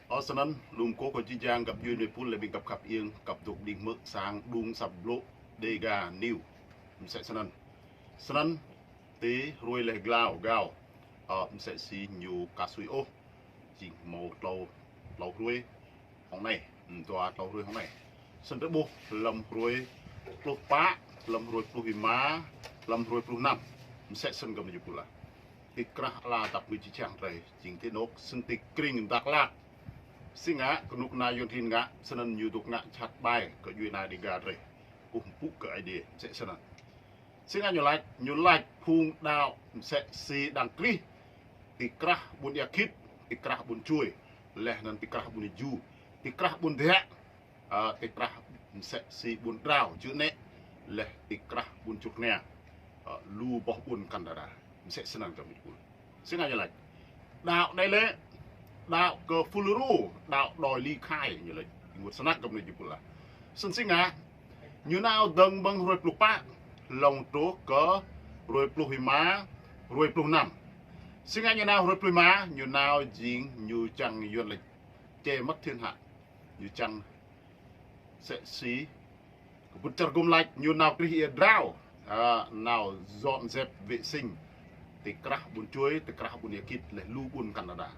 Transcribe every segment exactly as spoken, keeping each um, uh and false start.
Ơ, snăn, lŭm kơ kơ jih jang găp djuê nui pul leh ƀing găp khăp iêng, găp dôk đing hmư̆ sang đŭng săp blŭ Dega News. Msĕ snăn. Snăn, ti hruê leh glao gao. Ơ, msĕ si ñu ka sui ôh. Jing mâo tlâo, tlâo hruê hŏng anei, dua tlâo hruê hŏng anei. Snăn drei ƀuh hlăm hruê pluh pă, hlăm hruê pluh êma, hlăm hruê pluh năm. Msĕ snăn găp djuê pul ah. Ti krah ala dap kngư jih jang drei, jing ti anôk, snăn ti krĭng Dak Lak. Si ngă, knŭk kna Yuăn klin ngă, snăn ñu dôk ngă jhat ƀai, kơ djuê ana Dega drei. Kkuh mpŭ kơ Aê Diê, msĕ snăn. Si ngă ñu lač, ñu lač phung đăo msĕ si Đảng Krist, ti krah ƀuôn Êa Khĭt, ti krah ƀuôn Čuê, leh anăn ti krah ƀuôn Êa Ju, ti krah ƀuôn Dhiă, ơ, ti krah msĕ si ƀuôn Drao, Čư̆ Nĕ, leh ti krah ƀuôn Čư̆ Knia, ơ, lu boh ƀuôn kăn đa đa, msĕ snăn găp djuê pul. Si ngă ñu lač. Đăo anei lĕ, đăo kơ Fulro, đăo đòi ly khai ñu lač. Ênguôt snăk găp djuê pul ah. Snăn si ngă, ñu nao dơ̆ng mơ̆ng hruê pluh pă, hlŏng truh kơ hruê pluh êma, hruê pluh năm. Si ngă ñu nao hruê pluh êma, ñu nao jing ñu čiăng Yuăn lač che mất thiên hạ. Ñu čiăng msĕ si kbŭt čar gŭm lač ñu nao krih ia drao, ơ, nao dọn dẹp vệ sinh ti krah ƀuôn Čuê, ti krah ƀuôn Êa Khĭt leh lu ƀuôn kăn đa đa.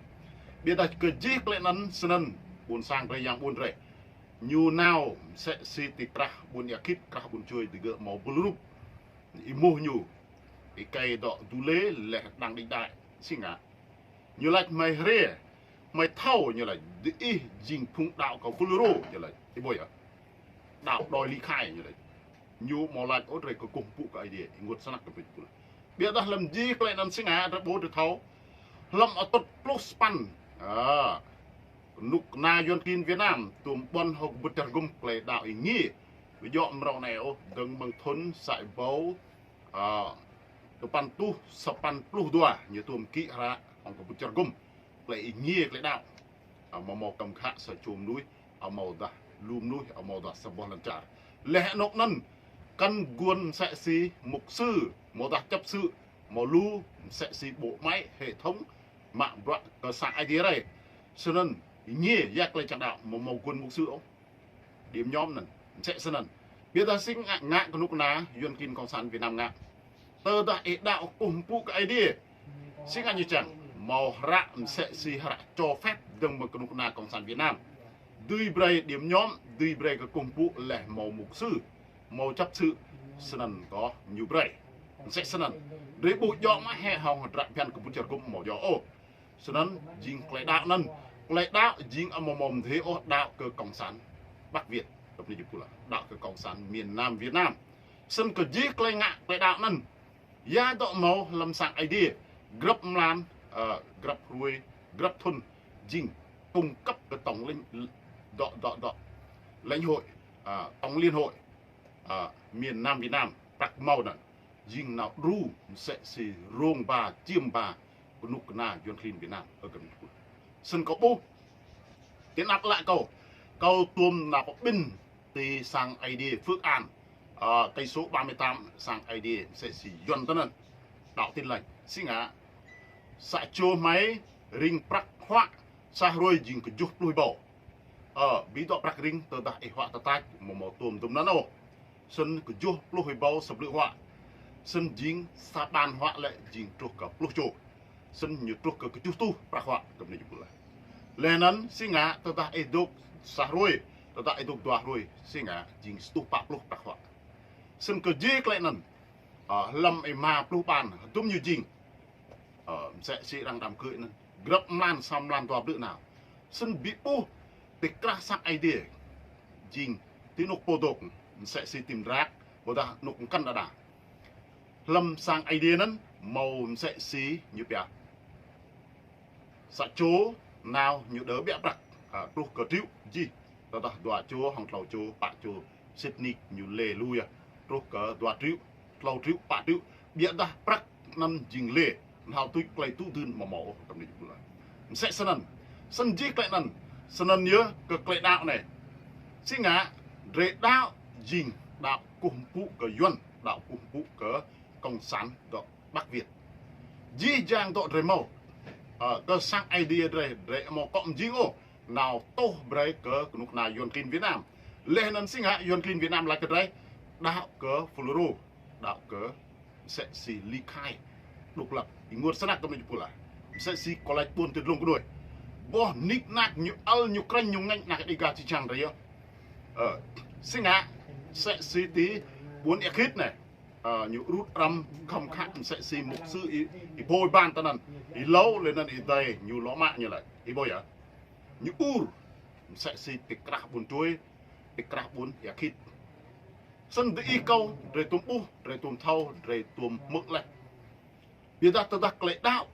Ƀiădah kơ jih klei anăn snăn ƀuôn sang drei yang ƀuôn drei. Ñu nao msĕ si ti krah ƀuôn Êa Khĭt, krah ƀuôn Čuê digơ̆ mâo bul rup. Êmuh ñu, êkei dŏ dŭ leh đang đĭng đai, si ngă. Ñu lač hmei hriê, hmei thâo ñu lač, diih jing phung đăo kơ Fulro ñu lač, ih ƀuh yơh. Đăo đòi ly khai ñu lač. Ñu amâo lač ôh drei kkuh mpŭ kơ Aê Diê, ênguôt snăk găp djuê pul. Ƀiădah hlăm jih klei anăn si ngă drei ƀuh drei thâo. Hlăm atŭt pluh sa păn. Ơ, knŭk kna Yuăn klin Việt Nam, tuôm ƀuăn hŏng kbŭt čar gŭm klei đăo êngiê. Bi djŏ mrâo anei ôh, dơ̆ng mơ̆ng thŭn sa êbâo, ơ, dua păn êtuh sa păn pluh dua, ñu tuôm kĭ hră hŏng kbŭt čar gŭm. Klei êngiê klei đăo. Ơ, amâo mâo kăm khă sa čô mnuih, amâodah lu mnuih, amâodah sa boh lăn čar. Leh anôk anăn, kăn guôn msĕ si mục sư, amâodah chấp sự, mâo lu msĕ si bộ máy, hệ thống, mă bruă kơ sang Aê Diê drei. Snăn, êngiê ya klei čiăng đăo, amâo mâo guôn mục sư ôh. Điểm nhóm anăn, msĕ snăn. Ƀiădah si ngă, ngă knŭk kna Yuăn klin Cộng sản Việt Nam ngă. Tơdah ih đăo kkuh mpŭ kơ Aê Diê. Si ngă ñu čiăng, mâo hră msĕ si hră cho phép dơ̆ng mơ̆ng knŭk kna Cộng sản Việt Nam. Dưi brei điểm nhóm, dưi brei kkuh mpŭ leh mâo mục sư, mâo chấp sự, snăn kơh ñu brei. Msĕ snăn. Drei ƀuh djŏ mơh hĕ hŏng hdră bhiăn kbŭt čar gŭm amâo djŏ ôh. Snăn jing klei đăo anăn. Klei đăo jing amâo mâo mdê ôh đăo kơ Cộng sản Bắc Việt. Găp djuê pul ah. Đăo kơ Cộng sản miền Nam Việt Nam. Snăn kơ jih klei ngă klei đăo anăn. Ya dŏ mâo hlăm sang Aê Diê. Grăp mlan, ơ, grăp hruê, grăp thŭn. Jing cung cấp kơ tổng lãnh, dŏ, dŏ, dŏ. Lãnh hội, ơ, tổng liên hội, ơ, miền Nam Việt Nam. Prăk mâo anăn. Jing nao đru msĕ si rông ba, čiêm ba, knŭk kna Yuăn klin Việt Nam, ơ găp djuê pul. Snăn kâo ƀuh. Ti anăp ală kâo, kâo tuôm nao kƀĭn ti sang Aê Diê Phước An, ơ, cây số ba mươi tám sang Aê Diê msĕ si Yuăn tinăn. Đăo Tin Lành, si ngă. Sa čô hmei rĭng prăk huă, sa hruê jing kjuh pluh êbâo. Ơ, bi dŏ prăk rĭng tơdah ih huă tơtač, amâo mâo tuôm dŭm anăn ôh. Snăn kjuh pluh êbâo sa blư̆ huă. Snăn jing sa ƀan huă lĕ jing truh kơ pluh čô. Snăn ñu truh kơ kjuh êtuh prăk huă găp djuê pul ah. Leh anăn si ngă tơdah ih dôk sa hruê, tơdah ih dôk dua hruê, si ngă jing sa êtuh pă pluh prăk huă. Snăn kơ jih klei anăn, ơ, hlăm êma pluh ƀan, hdŭm ñu jing. Ơ, msĕ si arăng đăm kư̆ anăn. Grăp mlan, sa mlan dua blư̆ nao. Snăn bi ƀuh ti krah sang Aê Diê. Jing ti anôk pô dôk, msĕ si ti mdrak, ƀôdah anôk mkăn đa đa. Hlăm sang Aê Diê anăn, mâo msĕ si ñu pia. Sa čô nao ñu đơ ƀiă prăk, ơ, truh kơ triệu jih. Tơdah dua čô, hŏng tlâo čô, pă čô, sĭt nik ñu lê lu yơh. Truh kơ dua triệu, tlâo triệu, pă triệu. Ƀiădah prăk anăn jing lê. Nao tuč klei tŭ dưn amâo mâo ôh găp djuê pul ah. Msĕ snăn. Snăn jih klei anăn. Snăn yơh kơ klei đăo anei. Si ngă, drei đăo jing, đăo kkuh mpŭ kơ Yuăn, đăo kkuh mpŭ kơ Cộng sản dŏ Bắc Việt. Jih jang dŏ drei mâo. Ơ, kơ sang Aê Diê drei, drei amâo kŏ mjing ôh. nao tuh brei kơ knŭk kna Yuăn klin Việt Nam. Leh anăn si ngă Yuăn klin Việt Nam lač kơ drei, đăo kơ FULRO, đăo kơ msĕ si ly khai độc lập, ênguôt snăk kơ mnuih jih pul ah. Msĕ si kâo lač ƀuôn ti dlông knuih. Boh nik nak ñu ăl ñu krêñ ñu ngêñ anak Đêga čiăng drei yơh. Ơ, si ngă, msĕ si ti ƀuôn Êa Khĭt anei. Ơ, ñu rŭt răm khăm khă msĕ si mục sư Y-, Y-Bôi Ban tinăn. Êlâo leh anăn êdei ñu lŏ mă ñu lač. Y-Bôi ah. Ñu ur, msĕ si ti krah ƀuôn Čuê, ti krah ƀuôn Êa Khĭt. Snăn diih kâo, drei tuôm ƀuh, drei tuôm thâo, drei tuôm hmư̆ leh. Ƀiădah tơdah klei đăo,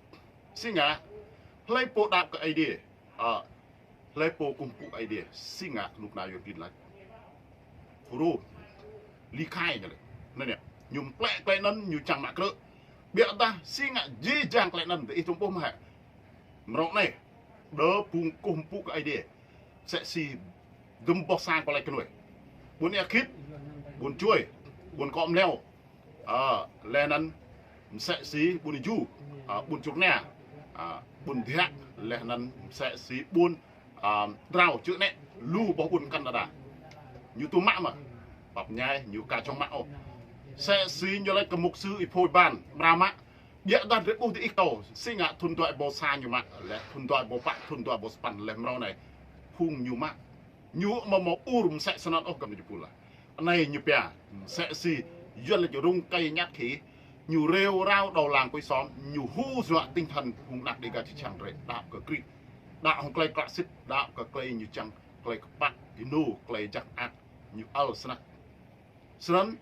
si ngă, hlei pô đăo kơ Aê Diê, ơ, hlei pô kkuh mpŭ Aê Diê, si ngă knŭk kna Yuăn klin lač. FULRO, ly khai ñu lač. Anăn yơh, ñu mplĕ klei anăn ñu čiăng mă krư̆. Ƀiădah si ngă jih jang klei anăn diih tuôm ƀuh mơh hĕ. Mrâo anei, đơ phung kkuh mpŭ kơ Aê Diê. Msĕ si dŭm boh sang kâo lač kơ mnuih. Ƀuôn Êa Khĭt, ƀuôn Čuê, ƀuôn Kŏ Mleo. Ơ, leh anăn msĕ si ƀuôn Êju, ơ, ƀuôn Čuk Nia, ơ, ƀuôn Dhiă, leh anăn msĕ si ƀuôn, ơ, Drao čư̆ anei, lu boh ƀuôn Canada. Ñu tuôm mă mơh. Pap mñai, ñu ka čŏng mă ôh. Msĕ si ñu lač kơ mục sư Y-Bôi Ban, mra mă. Ƀiădah drei ƀuh diih kâo, si ngă thŭn dua êbâo sa ñu mă, leh thŭn dua êbâo pă, thŭn dua êbâo sa păn, leh mrâo anei. Phung ñu mă. Ñu amâo mâo ur msĕ snăn ôh kơ mnuih jih pul ah. Anei ñu pia, msĕ si, Yuăn lač rung cây nhát khỉ, ñu rêu rao đầu làng cuối xóm, ñu hù dọa tinh thần phung anak Đêga čiăng drei, đăo kơ Krist. Đăo hŏng klei klă sĭt, đăo kơ klei ñu čiăng, klei kpă, ênô, klei jăk mơak, ñu ăl snăk. Snăn,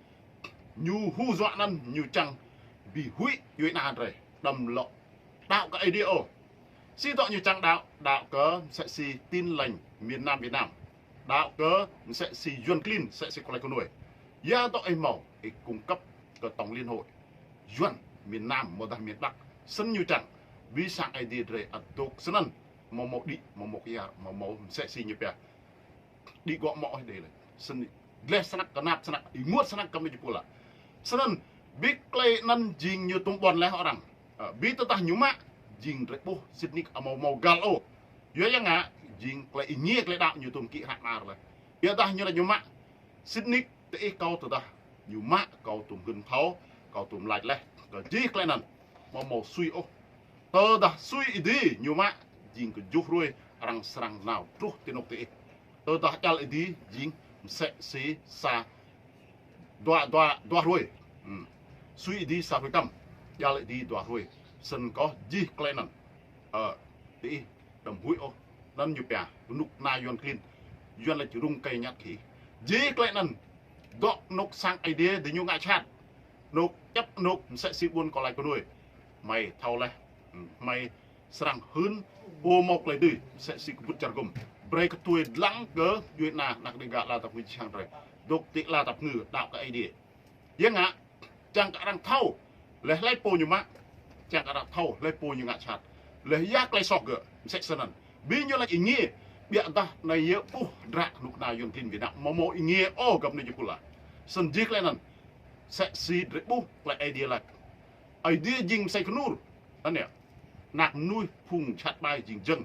ñu hù dọa anăn ñu čiăng bi huĭ djuê ana drei, đăm lŏ đăo kơ Aê Diê ôh. Si dŏ ñu čiăng đăo, đăo kơ msĕ si Tin Lành miền Nam Việt Nam. Đăo kơ msĕ si Yuăn klin, msĕ si kâo lač kơ mnuih. Ya dŏ ih mâo, ih cung cấp kơ Tổng Liên Hội Yuăn miền Nam, amâodah miền Bắc. Snăn ñu čiăng, bi sang Aê Diê drei ăt dôk snăn, amâo mâo đĭ, amâo mâo kyar, amâo mâo msĕ si ñu pia. Đĭ gŏ mâo ôh dê leh. Snăn, dleh snăk, knap snăk, ênguôt snăk kơ mnuih jih pul ah. Snăn, bi klei anăn jing ñu tuôm ƀuăn leh arăng. Ơ, bi tơdah ñu mă, jing drei ƀuh, sĭt nik amâo mâo găl ôh. Yua ya ngă, jing klei êngiê klei đăo ñu tuôm kĭ hră mơar leh. Ƀiădah ñu lač ñu mă, sĭt nik diih kâo tơdah ñu mă, kâo tuôm hưn thâo, kâo tuôm lač leh. Kơ jih klei anăn, amâo mâo sui ôh. Tơdah sui êdi ñu mă, jing kjuh hruê arăng srăng nao truh ti anôk diih. Tơdah djăl êdi jing msĕ si sa dua, dua, dua hruê. Hmm. Sui êdi sa hruê kăm. Djăl êdi dua hruê. Snăn kơh jih klei anăn. Ơ, diih đăm huĭ ôh. Anăn ñu pia, knŭk kna Yuăn klin. Yuăn lač rung cây nhát khỉ. Jih klei anăn. Dŏ anôk sang Aê Diê diñu ngă jhat. Anôk čăp anôk msĕ si ƀuôn kâo lač kơ mnuih. Hmei thâo leh. Hmm, hmei srăng hưn, pô mâo klei dưi, msĕ si kbŭt čar gŭm. Brei ktuê dlăng kơ djuê ana anak Đêga ala tăp ngư čiăng drei. Dôk ti ala tăp ngư, đăo kơ Aê Diê. Ya ngă, čiăng kơ arăng thâo, leh hlei pô ñu mă, čiăng kơ arăng thâo, hlei pô ñu ngă jhat. Leh ya klei soh gơ̆, msĕ snăn. Bi ñu lač êngiê, ƀiădah anei yơh ƀuh hdră knŭk kna Yuăn klin Việt Nam, amâo mâo êngiê ôh găp anei jih pul ah. Snăn jih klei anăn, msĕ si drei ƀuh klei Aê Diê lač. Aê Diê jing msei knur. Anăn yơh. Anak mnuih phung jhat ƀai jing jơ̆ng.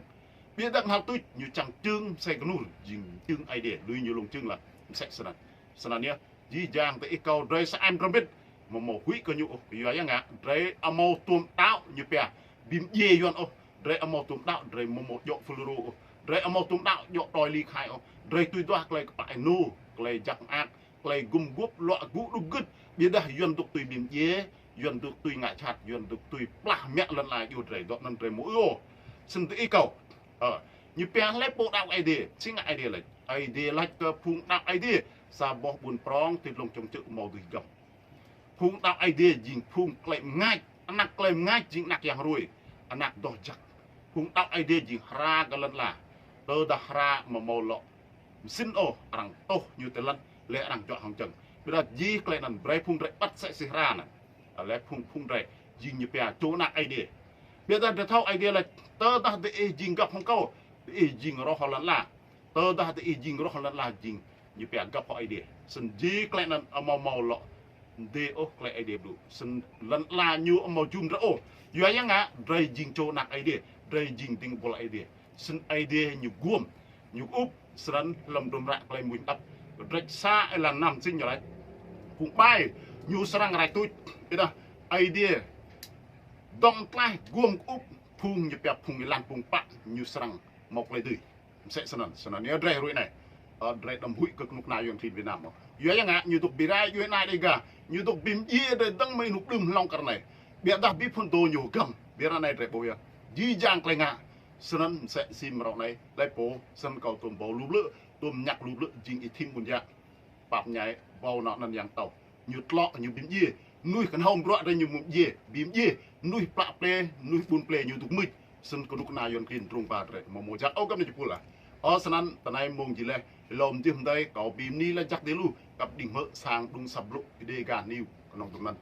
Ƀiădah knhal tuč ñu čiăng čưng msei knur jing čưng Aê Diê. Lui ñu lông čưng lah. Msĕ snăn. Snăn yơh. Jih jang diih kâo drei sa ai mdrăm mbĭt. Amâo mâo huĭ kơ ñu ôh. Kyua ya ngă. Drei amâo tuôm đăo ñu pia. Bi mdjiê Yuăn ôh. Drei amâo tuôm đăo, drei amâo mâo djŏ FULRO ôh. Drei amâo tuôm đăo djŏ tui ly khai ôh. Drei tui duah klei kpă ênô, klei jăk mơak, klei gŭm guôp luă gŭ đup gưt. Ƀiădah Yuăn dôk tui bi mdjiê, Yuăn dôk tui ngă jhat, Yuăn dôk tui plah mă lăn ala djuê drei, dŏ anăn drei amâo ư ôh. Snăn diih kâo. Ơ, ñu pia hlei pô đăo Aê Diê, si ngă Aê Diê lač. Aê Diê lač kơ phung đăo Aê Diê. Sa boh ƀuôn prŏng, ti dlông čŏng čư̆ amâo dưi găm. Phung đăo Aê Diê jing phung klei mngač, anak klei mngač jing anak yang hruê, anak doh jăk. Phung đăo Aê Diê jing hra kơ lăn ala. Tơdah hra amâo mâo lŏ msĭn ôh, arăng tuh ñu ti lăn, leh arăng juă hŏng čơ̆ng. Ƀiădah jih klei anăn brei phung drei ƀăt msĕ si hra anăn. Leh phung, phung drei jing ñu pia čô anak Aê Diê. Ƀiădah drei thâo Aê Diê lač, tơdah diih jing găp hŏng kâo, diih jing roh lăn ala. Tơdah diih jing roh lăn ala jing ñu pia găp hŏng Aê Diê. Snăn jih klei anăn amâo mâo lŏ mdê ôh klei Aê Diê blŭ. Snăn lăn ala ñu amâo jum drei ôh. Yua ya ngă drei jing čô anak Aê Diê, drei jing dĭng buăl Aê Diê. Snăn Aê Diê ñu guôm, ñu kơup. Snăn hlăm hdruôm hră Klei Mmuñ Hđăp, kdrêč sa êlan năm sĭt ñu lač: Phung ƀai ñu srăng rai tuč, ƀiădah Aê Diê dŏng tlaih guôm kơup phung ñu pia phung êlan phung pă ñu srăng mâo klei dưi. Msĕ snăn, snăn yơh drei hruê anei, ơ, drei đăm huĭ kơ knŭk kna Yuăn klin Việt Nam ôh. Yua ya ngă ñu dôk bi rai djuê ana Đêga, ñu dôk bi mdjiê drei dơ̆ng mơ̆ng ênuk đưm hlŏng kơ ară anei. Ƀiădah bi phŭn dô ñu hgăm, bi ară anei drei ƀuh yơh jih jang klei ngă. Snăn msĕ si mrâo anei, hlei pô, snăn kâo tuôm ƀâo lu blư̆, tuôm mñă lu blư̆ jing Y-Thim Ƀuôn Yă, pap mñai ƀâo nao anăn yang tâo. Ñu tlŏ, ñu bi mdjiê mnuih knhâo mbruă drei, ñu bi mdjiê, bi mdjiê mnuih plă ple, mnuih ƀun ple ñu dôk mưč. Snăn knŭk kna Yuăn klin drông ba drei amâo mâo jăk ôh găp anei jih pul ah. Ơ snăn tinei mmông jih leh, êlâo mjưh mdei kâo bi mni lač jăk ti lu, kăp đĭng hmư̆ sang đŭng asăp blŭ Đêga News knŏng dŭm anăn.